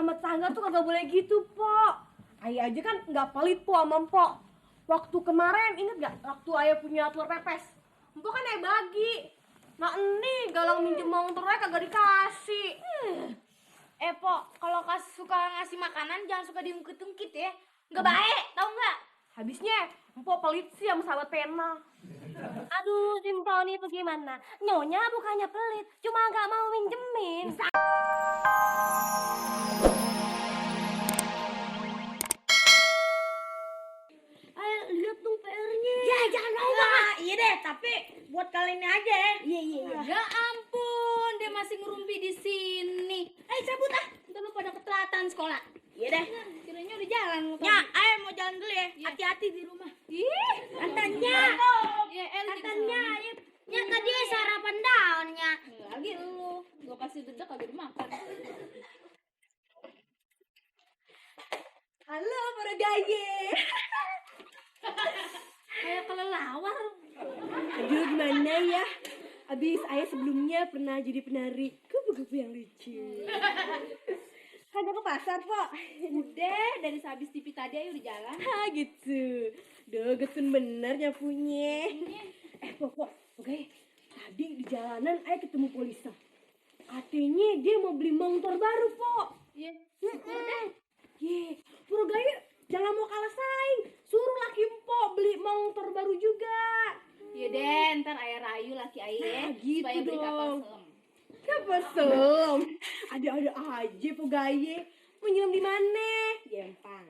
sama tangga tuh kagak boleh gitu, Po. Ayah aja kan nggak pelit, Po, sama Mpok. Waktu kemarin inget gak waktu ayah punya telur pepes? Mpok kan ayah bagi. Nah ini galang minjem motornya kagak dikasih. Po, kalau suka ngasih makanan jangan suka diungkit-ungkit ya. Nggak baik, tau nggak? Habisnya Mpok pelit sih sama sahabat pena. Aduh, Simpau nih bagaimana? Nyonya bukannya pelit, cuma nggak mau minjemin. Ayo lihat dong PR-nya. Ya jangan mau banget. Iya deh, tapi buat kali ini aja ya. Iya. Ya ampun, dia masih ngerumpi di sini. Cabut ah, ntar lu pada ketelatan sekolah. Iya deh. Kiranya udah jalan. Ya, ayo mau jalan dulu ya. Hati-hati di rumah. Ih, katanya. Ya, katanya. Ya tadi sarapan daunnya. Lagi lu, gua kasih dedak kagak dimakan. Halo para gaye. Kayak kelelawar. Aduh gimana ya? Abis ayah sebelumnya pernah jadi penari kupu-kupu yang lucu. Kagak ke pasar, Po? Udah, dari sehabis TV tadi ayo udah jalan. Gitu. Duh, getun bener nyapunya. Po, oke. Tadi di jalanan ayah ketemu polisi. Katanya dia mau beli motor baru, Po. Iya, syukur deh. Pura gaya jangan mau kalah saing. Suruh laki Mpok beli motor baru juga. Iya deh, ntar ayah rayu laki ayah Gitu supaya beli kapal dong. selam. Kapal selam. Ada aja Po gaya. Mau nyelam di mana? Gampang.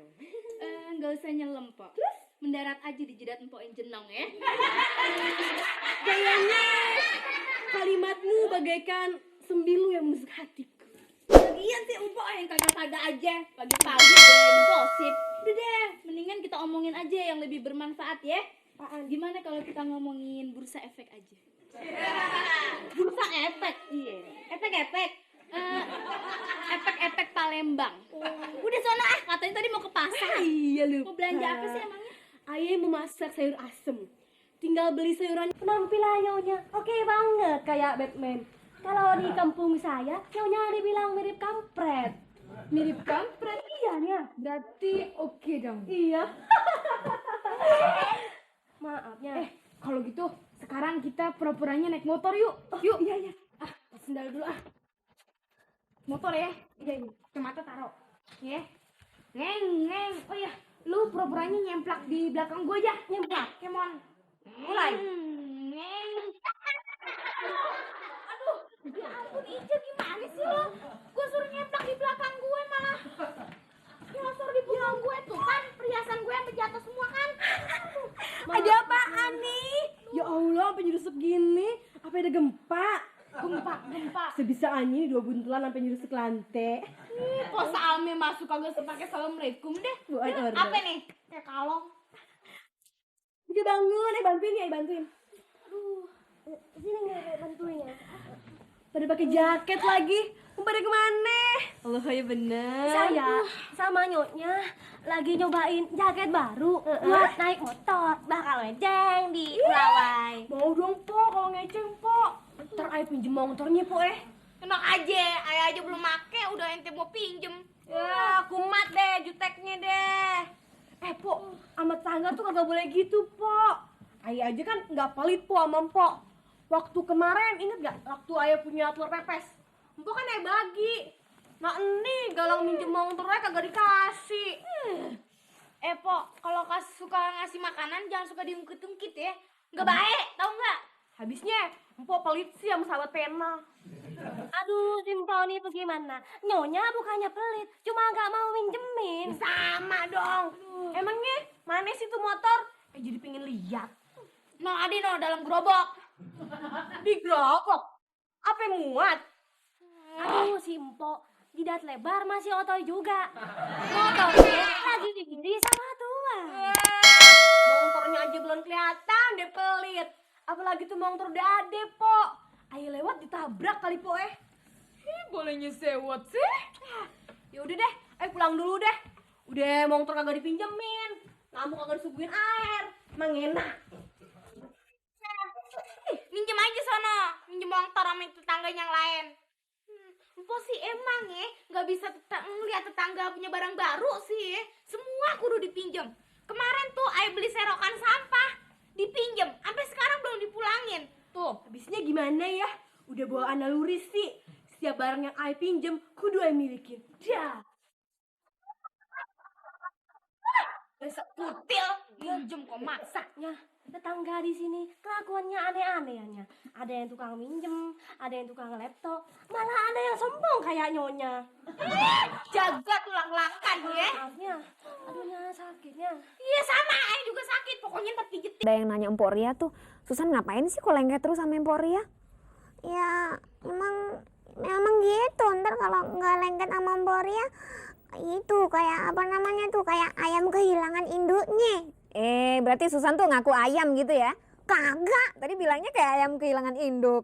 Nggak usah nyelem, Po. Terus mendarat aja di jidat empok yang jenong ya. Kayaknya kalimatmu bagaikan sembilu yang menusuk hatiku. Lagian sih empok yang kagak-kagak aja. Pagi-pagi deh gosip. Udah deh, mendingan kita omongin aja yang lebih bermanfaat ya. Gimana kalau kita ngomongin bursa efek aja? Bursa efek? Iya. Efek-efek? Efek-efek Palembang. Udah sono ah, katanya tadi mau ke pasar. Iya lupa. Mau belanja apa sih emangnya? Ayah mau masak sayur asem. Tinggal beli sayuran. Penampilan Nyonya oke banget kayak Batman. Kalau di kampung saya, Nyonya dibilang mirip kampret. Mirip kampret. Iya, Nya. Berarti oke dong. Iya. Maafnya. Kalau gitu sekarang kita pura-puranya naik motor yuk. Yuk. Iya. Sendal dulu ah. Motor ya. Iya. Kacamata taruh. Ya. Ngeng. Oh ya, lu pura-puranya nyemplak di belakang gua aja. Nyemplak. Kemon. Mulai. Ngeng. Aduh, ya ampun Ica gimana sih lo? Gue suruh nyeplak di belakang gue malah nyosor di punggung gue tuh kan perhiasan gue yang jatuh semua kan. Ada apaan nih? Ya Allah, sampai nyerusuk gini. Apa ada gempa? Gempa. Sebisa anjing dua buntelan sampai nyerusuk lantai. Kok Salme masuk kagak sepake assalamualaikum deh. Buat order. Apa nih? Kayak kalong. Bisa bangun, bantuin. Aduh. Sini nggak bantuin ya. Pada pakai jaket lagi. Pada kemana? Allah ya bener. Saya sama Nyonya lagi nyobain jaket baru buat naik motor. Bakal ngejeng di Purawai. Mau dong Po, kalau ngeceng Po. Ntar ayah pinjem motornya Po Enak aja, ayah aja belum make udah ente mau pinjem. Ya, kumat deh juteknya deh. Po, sama tangga tuh kagak boleh gitu Po. Ayah aja kan nggak pelit Po sama Mpok. Waktu kemarin inget gak waktu ayah punya telur pepes? Mpok kan ayah bagi. Nah ini galang minjem motornya kagak dikasih. Po, kalau suka ngasih makanan jangan suka diungkit-ungkit ya. Nggak baik, tau nggak? Habisnya Mpok pelit sih sama sahabat pena. Aduh, Simpau nih bagaimana? Nyonya bukannya pelit, cuma nggak mau minjemin. Sama dong. Emangnya mana sih tuh motor? Jadi pengen lihat. No, Adi no, dalam gerobok. Digerobok. Apa yang muat? Aduh, Simpau, jidat lebar masih otoy juga. Motornya lagi dibeli sama tua. Motornya aja belum kelihatan deh pelit. Apalagi tuh motor dade Po. Ayo lewat ditabrak kali Po bolehnya sewot sih. Ya udah deh, ayo pulang dulu deh. Udah motor kagak dipinjemin, ngamuk kagak disuguhin air. Emang enak. Minjem aja sono, minjem motor sama tetangga yang lain. Po sih emang ya nggak bisa ngeliat tetangga punya barang baru sih ya. Semua kudu dipinjem. Kemarin tuh ayah beli serokan sampah dipinjem, sampai sekarang belum dipulangin. Tuh, habisnya gimana ya? Udah bawa naluri sih. Setiap barang yang ayah pinjem, kudu ayah milikin. Dah. Besok kutil, minjem kok maksa. Ya, tetangga di sini kelakuannya aneh-aneh ya. Ada yang tukang minjem, ada yang tukang laptop, malah ada yang sombong kayak nyonya. Jaga tulang lakan ya. Maafnya, aduhnya sakitnya. Iya sama, ayah juga sakit. Pokoknya ntar pijet. Ada yang nanya Emporia tuh, Susan ngapain sih kok lengket terus sama Emporia? Ya emang gitu, ntar kalau nggak lengket sama Emporia itu kayak apa namanya tuh, kayak ayam kehilangan induknya. Berarti Susan tuh ngaku ayam gitu ya? Kagak, Tadi bilangnya kayak ayam kehilangan induk.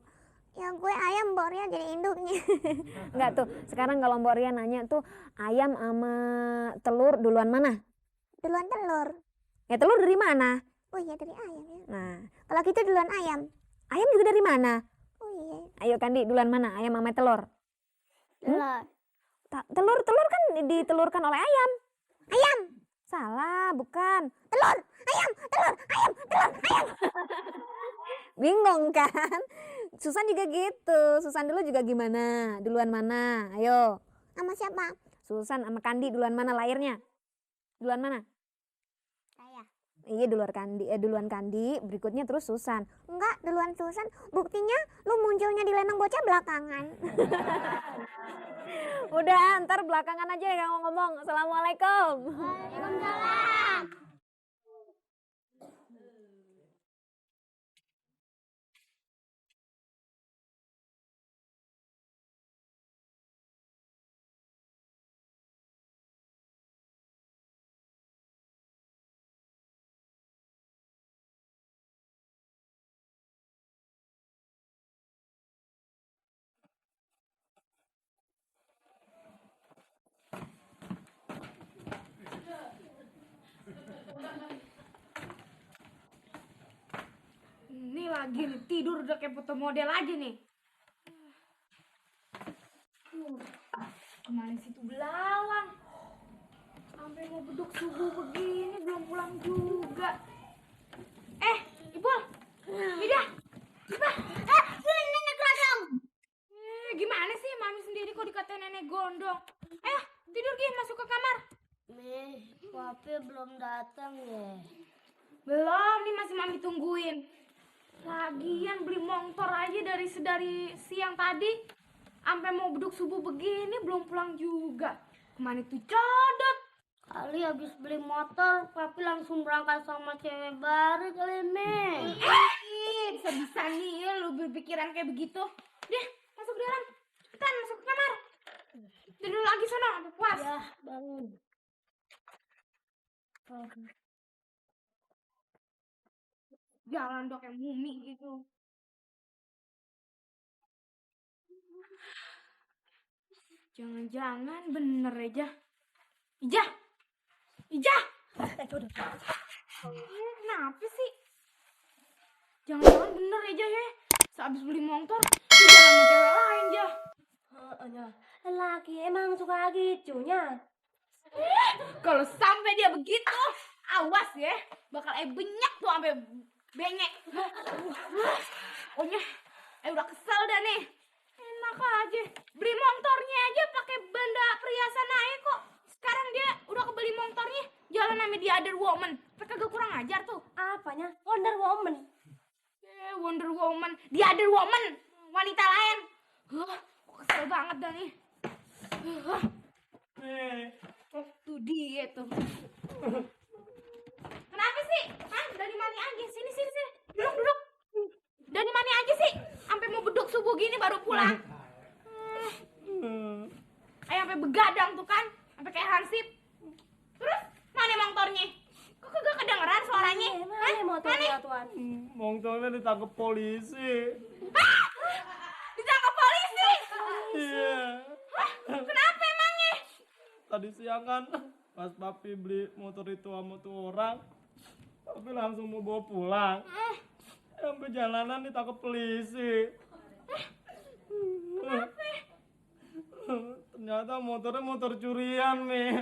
ya gue ayam, Emporia jadi induknya. Enggak tuh, sekarang kalau Emporia nanya tuh ayam sama telur duluan mana? Duluan telur. Ya telur dari mana? Oh iya, dari ayam ya. Nah, Kalau gitu duluan ayam. ayam juga dari mana? Oh iya, Ayo Kandi, duluan mana? Ayam sama telur? telur. Telur kan ditelurkan oleh ayam. Ayam, Salah, bukan. telur, ayam, telur, ayam, telur, ayam. Bingung kan? Susan juga gitu. Susan dulu juga gimana? Duluan mana? Ayo. Sama siapa? Susan sama Kandi duluan mana lahirnya? Duluan mana? Saya. Iya duluan Kandi, berikutnya terus Susan. Enggak, duluan Susan. Buktinya lu munculnya di Lenong Bocah belakangan. Udah, ntar belakangan aja ya ngomong. Assalamualaikum. Waalaikumsalam. Ini lagi nih, tidur udah kayak foto model aja nih. Kemana situ belalang? Sampai mau beduk subuh begini belum pulang juga. Ipul, Mida, Ipa, Nenek gondong. gimana sih mami sendiri kok dikatain nenek gondong? Ayo tidur Gi, masuk ke kamar. Papi belum datang ya. Belum, nih masih mami tungguin. Lagian beli motor aja dari siang tadi, sampai mau beduk subuh begini belum pulang juga. Kemana tuh Codot? Kali habis beli motor, papi langsung berangkat sama cewek baru kali nih. Bisa nih ya lu berpikiran kayak begitu. Deh, masuk ke dalam. Cepetan masuk ke kamar. Tidur lagi sono, sampai puas. Ya, bangun. Jalan dok kayak mumi gitu. Jangan-jangan bener aja. Ijah. Kenapa sih? Jangan-jangan bener aja ya. Sehabis beli motor, dia jalan sama cewek lain jah. Laki emang suka gitunya. Kalau sampai dia begitu, awas ya, bakal benyak tuh sampai bengek. Pokoknya, udah kesel dah nih. Enak aja, beli motornya aja pakai benda perhiasan aja kok. Sekarang dia udah kebeli motornya, jalan sama the other woman. Kagak kurang ajar tuh. Apanya? Wonder Woman. Wonder Woman, the other woman, wanita lain. Kesel banget dah nih. Tuh dia tuh. Kenapa sih? Dari mana aja? Sini. Duduk. Dari mana aja sih? Sampai mau beduk subuh gini baru pulang. Ayo sampai begadang tuh kan, sampai kayak hansip. Terus mana motornya? Kok kagak kedengeran suaranya? Mana motornya tuan? Motornya ditangkap polisi. Ditangkap polisi? Iya. Kenapa emangnya? Tadi siang kan pas papi beli motor itu sama tuh orang, papi langsung mau bawa pulang. Sampai jalanan ditangkap polisi. Kenapa? motornya motor curian, Mi.